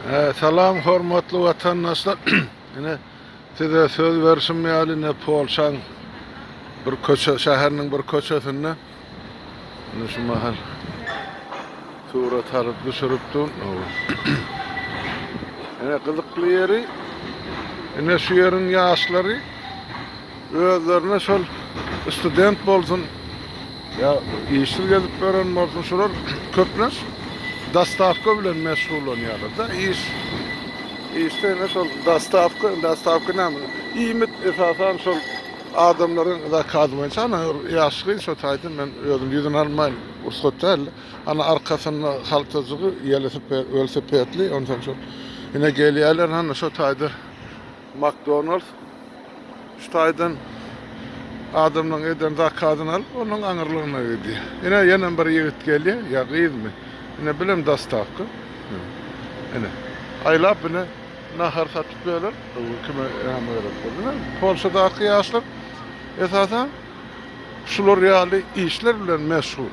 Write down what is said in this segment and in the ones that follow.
Salam hormatly watandaşlar. Ine size söz berişim ýaly ine Polşaň bir köçe şäheriniň bir köçesinde ine şu mahal surat alyp düşürip dur. Ine gyzykly ýeri ine şu ýeriň ýaşlary Özlerine şol student bolsun ýa işsiz gezip ýören bolsun şular köplenç dostawka bilen meşgullanýarlar da iş işde ine şol dostawka dostawka näme iýmit esasan şol adamlaryň zakazy boýunça ana ýaş gyz şo taýdan men özüm ýüzüni almaýyn rugsat däl ana arkasynda haltajygy welosipedli onsoň şol ine gelýärler ana şo taýda Makdonalds şu taýdan adamlaryň eden zakazyny alyp, onuň aňyrlygyna gidýär. Ine, ýenem bir ýigit gelýär, ýa gyzmy? Ine, bilem dostawka. Ine, aýlap ine nahar satyp ýörler. Kime näme gerek bolsa. Ine, Polşadaky ýaşlar esasan şular ýaly işler bilen meşgul.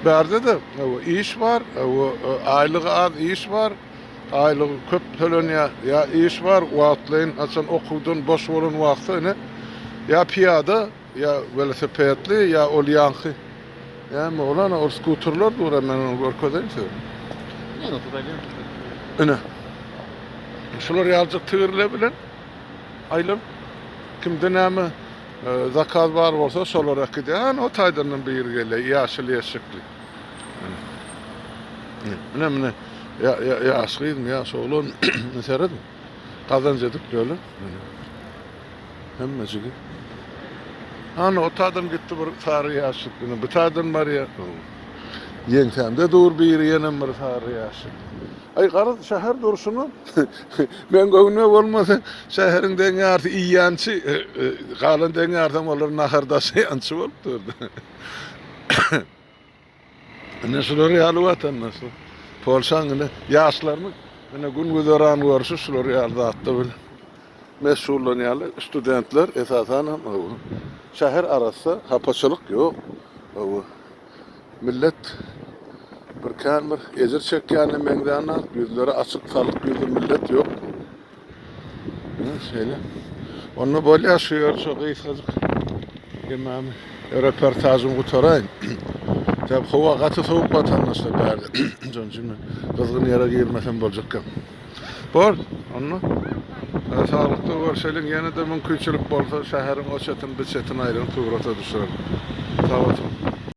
Bärde-de iş bar, aýlygy az iş bar. Aýlygy köp tölenýär, ýa iş bar, wagtlaýyn haçan okuwdan boş bolan wagty ine, ýa pyýada, ýa welosipedli, ýa ol ýaňky näme ol ana ol skuterler dur, men ony görkezeýin size. Ine. Şular ýaljyk tigirler bilen aýlanyp, kimde näme zakaz bar bolsa şolar äkidýär. Ana o taýdanam biri gelýär, ýaşyl ýeşikli. Mine mine ya ya ýaş gyzmy ýaş oglan serediň. Gazanç edip ýörler. Hemmejigi. Ana o taýdan gitdi bir sary ýaşyk. Ine bu taýdan barýar. Ýeňsämde dur biri ýenem bir sary ýaşyk. Aý garaz şäher durşuna men göwnüme bolmasa şäheriň deň ýarysy iýýänçi, e, e, galan deň ýarysam olar nahar daşaýançy bolup durdy. Ine şular ýaly watandaşlar. Polşaň ine ýaşlarynyň ine gün güzeran görşi şular ýaly zatda bilen meşgullanýarlar. Studentler esasan hem şäher arassa, hapaçylyk ýok. Millet bir kän bir ejir çekýäne meňzänok, ýüzleri açyk, salyk ýüzli millet ýok. Ine şeýle. Onda bolýar şu ýer şu gysgajyk hemmämi reportažymy gutaraýyn. Sebäp howa gaty sowuk watandaşlar bärde. Şonuň üçin men gyzgyn ýere girmesem boljak gep. Bor, onda saglykda görşeliň. Ýene-de mümkinçilik bolsa şäheriň o çetini bu çetini aýlanyp surata düşürerin. Sag oturyň.